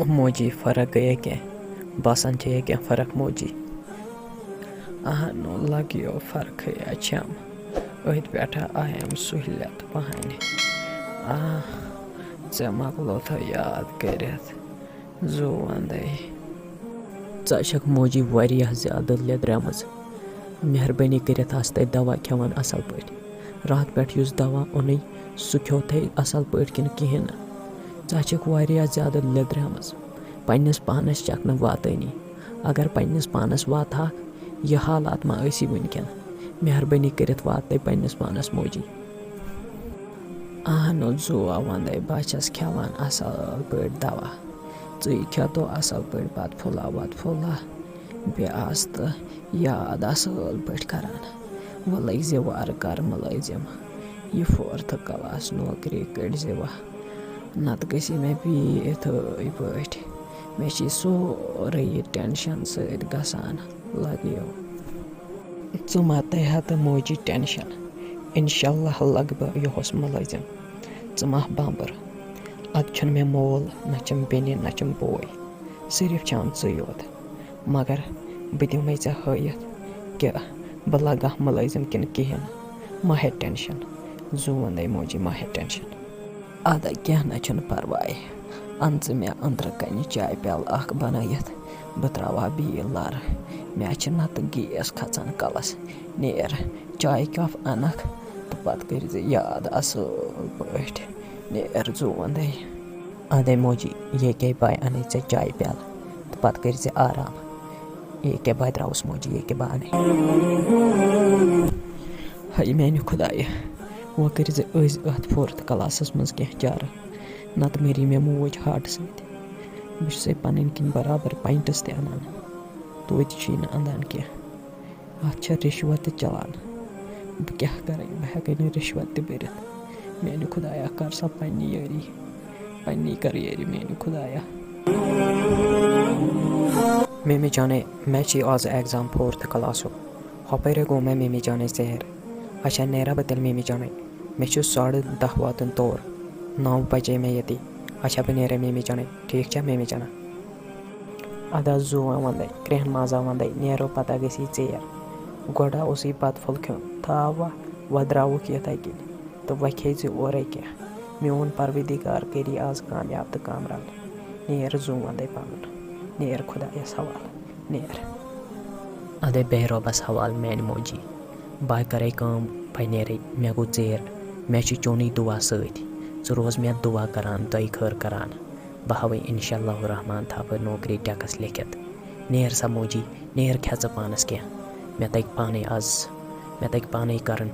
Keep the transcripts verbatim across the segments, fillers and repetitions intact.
موجی، فرق گٔیے کینٛہہ؟ باسان چھےٚ کینٛہہ فرق موجی؟ اہنو، لگیو فرقٕے اچھم۔ أتھۍ پٮ۪ٹھ آیم سہوٗلیت پہنہِ۔ آہ، ژےٚ مۄکلوتھا یاد کٔرِتھ زُو وندے؟ ژٕ چھکھ موجی واریاہ زیادٕ لیدریمٕژ۔ مہربٲنی کٔرِتھ آس تَتہِ دوا کھٮ۪وان اَصٕل پٲٹھۍ۔ راتھ پٮ۪ٹھ یُس دوا اوٚنُے، سُہ کھیوٚو تھے اَصٕل پٲٹھۍ کِنہٕ کِہیٖنۍ نہٕ؟ ژٕ چھکھ واریاہ زیادٕ لیدریمٕژ۔ پننِس پانس چھکھ نہٕ واتٲنی۔ اگر پننِس پانس واتہٕ ہاکھ، یہِ حالات ما ٲسی وٕنکٮ۪ن؟ مہربٲنی کٔرِتھ وات تَے پننِس پانس موجی۔ اہن حظ، زُوا وندے، بہٕ چھَس کھٮ۪وان اَصٕل پٲٹھۍ دوا۔ ژٕے کھٮ۪تو اَصٕل پٲٹھۍ بَتہٕ پھوٚلہ وَتہٕ پھوٚلہ۔ بیٚیہِ آس تہٕ یاد اَصٕل پٲٹھۍ کران۔ وۄنۍ لٔگۍ زِ وارٕ کارٕ مُلٲزِم۔ یہِ فورتھٕ کلاس نوکری کٔڑۍ زِ وۄنۍ۔ نَتہٕ گژھِ مےٚ بیٚیہِ یِتھَے پٲٹھۍ۔ مےٚ چھِ سورُے یہِ ٹٮ۪نشَن سۭتۍ گژھان۔ لَگیو۔ ژٕ مہ تُلۍ ہا تہٕ موجی ٹٮ۪نشَن۔ اِنشاء اللہ لَگہٕ بہٕ یِہُس مُلٲزِم۔ ژٕ مہ بامبر۔ اَتہِ چھُنہٕ مےٚ مول، نہ چھَم بیٚنہِ، نہ چھُم بوے۔ صرف چھَم ژٕے یوت۔ مگر بہٕ دِمَے ژےٚ ہٲیِتھ کہِ بہٕ لَگہٕ مُلٲزِم کِنہٕ کِہیٖنۍ۔ مہ ہےٚ ٹٮ۪نشَن۔ زُو وَندَے موجی، مہ ہےٚ ٹٮ۪نشَن۔ اَدٕ کینٛہہ نہ چھُنہٕ پَرواے۔ اَن ژٕ مےٚ أنٛدرٕ کَنہِ چایہِ پیٛالہٕ اَکھ بَنٲیِتھ۔ بہٕ ترٛاوٕ ہا بیٚیہِ لَر۔ مےٚ چھِ نَتہٕ گیس کھَژان کَلَس۔ نیر، چایہِ کَپ اَنَکھ تہٕ پَتہٕ کٔرۍ زِ یاد اَصٕل پٲٹھۍ۔ نیر زُو وَندَے۔ اَدَے موجی، ییٚکیٛاہ بہٕ اَنَے ژےٚ چایہِ پیٛالہٕ تہٕ پَتہٕ کٔرۍ زِ آرام۔ ییٚکیٛاہ بہٕ درٛاوُس موجی، ییٚکیٛاہ بہٕ اَنَے۔ ہاے میٛانہِ خۄدایہِ، وۄنۍ کٔرۍ زِ أزۍ اَتھ فورتھ کلاسَس منٛز کینٛہہ چارٕ، نَتہٕ مٔری مےٚ موج ہاٹہٕ سۭتۍ۔ بہٕ چھُسَے پَنٕنۍ کِنۍ برابر پینٹس تہِ اَنان، توتہِ چھُے نہٕ اَندان کینٛہہ۔ اَتھ چھےٚ رِشوت تہِ چَلان۔ بہٕ کیٛاہ کَرٕ، بہٕ ہٮ۪کَے نہٕ رِشوت تہِ بٔرِتھ۔ میٛانہِ خۄدایا، کَر سا پنٛنہِ یٲری، پنٛنی کَر یٲری، میٛانہِ خۄدایا۔ میمی جانے، مےٚ چھِ آز ایگزام فورتھ کلاسُک۔ ہۄپٲرۍ گوٚو مےٚ میمی جانے ژیر۔ اچھا، نیرا بہٕ تیٚلہِ میمی جانے؟ مےٚ چھُ ساڑٕ دَہ واتُن تور۔ نَو بجے مےٚ ییٚتی۔ اچھا، بہٕ نیرے میمی جانے۔ ٹھیٖک چھا میمی جانا؟ اَدٕ حظ زُوا وَندَے، کرٛٮ۪ہن مازا وَندَے، نیرو پَتہ گژھی ژیر۔ گۄڈٕ اوسُے بَتہٕ پھوٚل کھیوٚن، تھاو وۄنۍ، وۄنۍ درٛاوُکھ یِتھَے کٔنۍ۔ تہٕ وۄنۍ کھیٚیہِ زِ اورَے کینٛہہ۔ میون پروردگار کٔری آز کامیاب تہٕ کامران۔ نیر زُو وَندَے پَنُن، نیر خۄدایَس حوالہٕ، نیر۔ اَدَے بیٚہہ رۄبَس حوالہٕ میٛانہِ موجی۔ بہٕ کَرَے کٲم، بہٕ نیرَے، مےٚ گوٚو ژیر۔ مےٚ چھُ چونُے دُعا سۭتۍ۔ ژٕ روز مےٚ دُعا کَران، دۄیہِ خٲر کَران۔ بہٕ ہاوَے اِنشاء اللہ الرحمن تھاوٕ نوکری ڈٮ۪کَس لیٚکھِتھ۔ نیر سا موجی، نیر کھےٚ ژٕ پانَس کینٛہہ۔ مےٚ تَگہِ پانَے آز، مےٚ تَگہِ پانَے کَرُن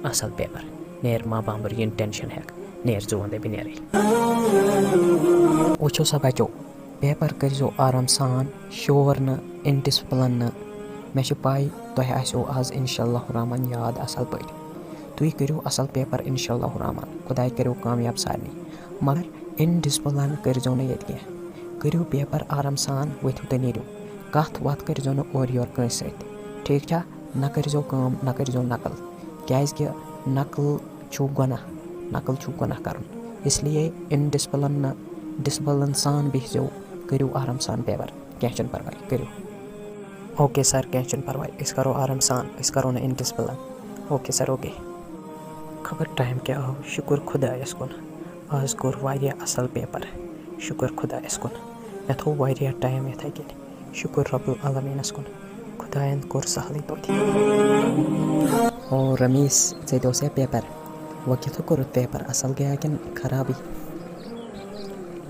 اَصٕل پیپَر۔ نیر ما بامبر یِن ٹٮ۪نشَن ہٮ۪کھ۔ نیر زُو وَندَے، بہٕ نیرَے۔ وٕچھِو سا بَچو، پیپَر کٔرۍزیو آرام سان، شور نہٕ، اِنڈِسپٕلَن نہٕ۔ مےٚ چھِ پَے تۄہہِ آسیو آز اِنشاء اللہ الرحمن یاد اَصٕل پٲٹھۍ۔ تُہۍ کٔرِو اَصٕل پیپَر اِنشاء اللہ الرحمن، خۄداے کٔرِو کامیاب سارنٕے۔ مگر اِنڈِسپٕلَن کٔرۍزیو نہٕ ییٚتہِ کینٛہہ۔ کٔرِو پیپَر آرام سان، ؤتھِو تہٕ نیٖرِو۔ کَتھ وَتھ کٔرۍزیو نہٕ اورٕ یورٕ کٲنٛسہِ سۭتۍ، ٹھیٖک چھا؟ نہ کٔرۍزیو کٲم، نہ کٔرۍزیو نقل، کیٛازِکہِ نقل چھُ گۄناہ، نقل چھُ گۄناہ کَرُن۔ اس لیے اِنڈِسپٕلَن نہٕ، ڈِسپٕلَن سان بِہزیو، کٔرِو آرام سان پیپَر، کینٛہہ چھُنہٕ پَرواے، کٔرِو۔ اوکے سَر، کینٛہہ چھُنہٕ پَرواے، أسۍ کَرو آرام سان، أسۍ کَرو نہٕ اِنڈِسپٕلَن۔ Okay sir, okay. خبر ٹایم کیٛاہ آو، شُکُر خۄدایَس کُن، آز کوٚر واریاہ اَصٕل پیپَر، شُکُر خۄدایَس کُن۔ مےٚ تھوٚو واریاہ ٹایم یِتھَے کٔنۍ، شُکُر رب العالمیٖنَس کُن، خۄدایَن کوٚر سہلٕے توتہِ۔ او رمیٖس، ژےٚ تہِ اوسیا پیپَر؟ وۄنۍ کیُتھ کوٚرُتھ پیپَر، اَصٕل گٔیا کِنہٕ خرابٕے؟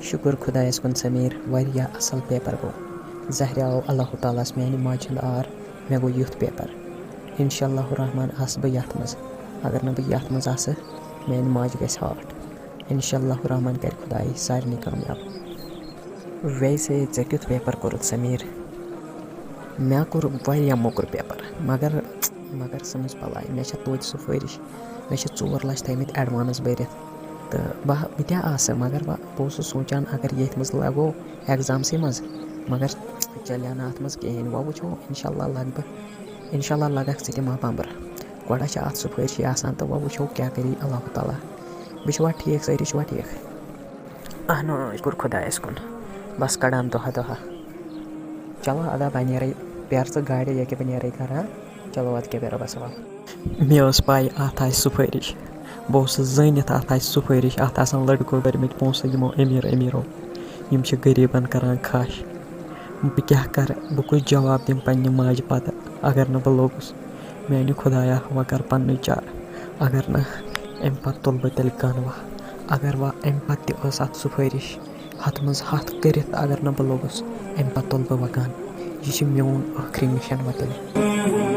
شُکُر خۄدایَس کُن سمیٖر، واریاہ اَصٕل پیپَر گوٚو۔ زہرِ آو اللہ تعالیٰ ہَس میٛانہِ ماجہِ ہُنٛد آر، مےٚ گوٚو یُتھ پیپَر۔ اِنشاء اللہ الرحمن آسہٕ بہٕ یَتھ منٛز۔ اگر نہٕ بہٕ یَتھ منٛز آسہٕ، میٛانہِ ماجہِ گژھِ ہارٹ۔ اِنشاء اللہ الرحمن کَرِ خۄداے سارنٕے کامیاب۔ ویسے ژےٚ کیُتھ پیپَر کوٚرُتھ سمیٖر؟ مےٚ کوٚر واریاہ موٚکُر پیپَر، مگر، مگر ژھٕنُس بَلاے، مےٚ چھےٚ توتہِ سُفٲرِش۔ مےٚ چھِ ژور لَچھ تھٲیمٕتۍ اٮ۪ڈوانٕس بٔرِتھ۔ تہٕ بہٕ، بہٕ تہِ آسہٕ، مگر بہٕ، بہٕ اوسُس سونٛچان، اگر ییٚتھۍ منٛز لَگو ایگزامسٕے منٛز، مگر چَلہِ ہا نہٕ اَتھ منٛز کِہیٖنۍ۔ وۄنۍ وٕچھو، اِنشاء اللہ لَگہٕ بہٕ، اِنشاء اللہ لَگَکھ ژٕ تہِ ماہ بامبرٕ۔ گۄڈٕ چھِ اَتھ سُفٲرِشی آسان تہٕ وۄنۍ وٕچھو کیٛاہ کَری اللہ تعالیٰ۔ بیٚیہِ چھُوا ٹھیٖک، سٲری چھُوا ٹھیٖک؟ اہن حظ، شُکُر خۄدایَس کُن۔ بس کڑان دۄہا دۄہا۔ چلو ادا بہٕ نیرے، پیار ژٕ گاڑِ، ییٚکیٛاہ بہٕ نیرے گرٕ، ہا؟ چلو اَدٕ کیٛاہ، بیٚہہ رۄبَس حوالہٕ۔ مےٚ ٲس پَے اَتھ آسہِ سُفٲرِش۔ بہٕ اوسُس زٲنِتھ اَتھ آسہِ سُفٲرِش، اَتھ آسَن لٔڑکو کٔرمٕتۍ پونٛسہٕ یِمو أمیٖر أمیٖرو، یِم چھِ غریٖبَن کَران کھَش۔ بہٕ کیٛاہ کَرٕ؟ بہٕ کُس جواب دِمہٕ پنٛنہِ ماجہِ پَتہٕ، اگر نہٕ بہٕ لوٚگُس؟ میٛانہِ خۄدایا، وۄنۍ کَر پنٛنُے چارٕ۔ اگر نہٕ، اَمہِ پَتہٕ تُلہٕ بہٕ تیٚلہِ گَن وا؟ اگر وا اَمہِ پَتہٕ تہِ ٲس اَتھ سُفٲرِش، ہَتھ منٛز ہَتھ کٔرِتھ اگر نہٕ بہٕ لوٚگُس، اَمہِ پَتہٕ تُلہٕ بہٕ وَ گَن۔ یہِ چھِ میون ٲخری مِشَن وۄنۍ تیٚلہِ۔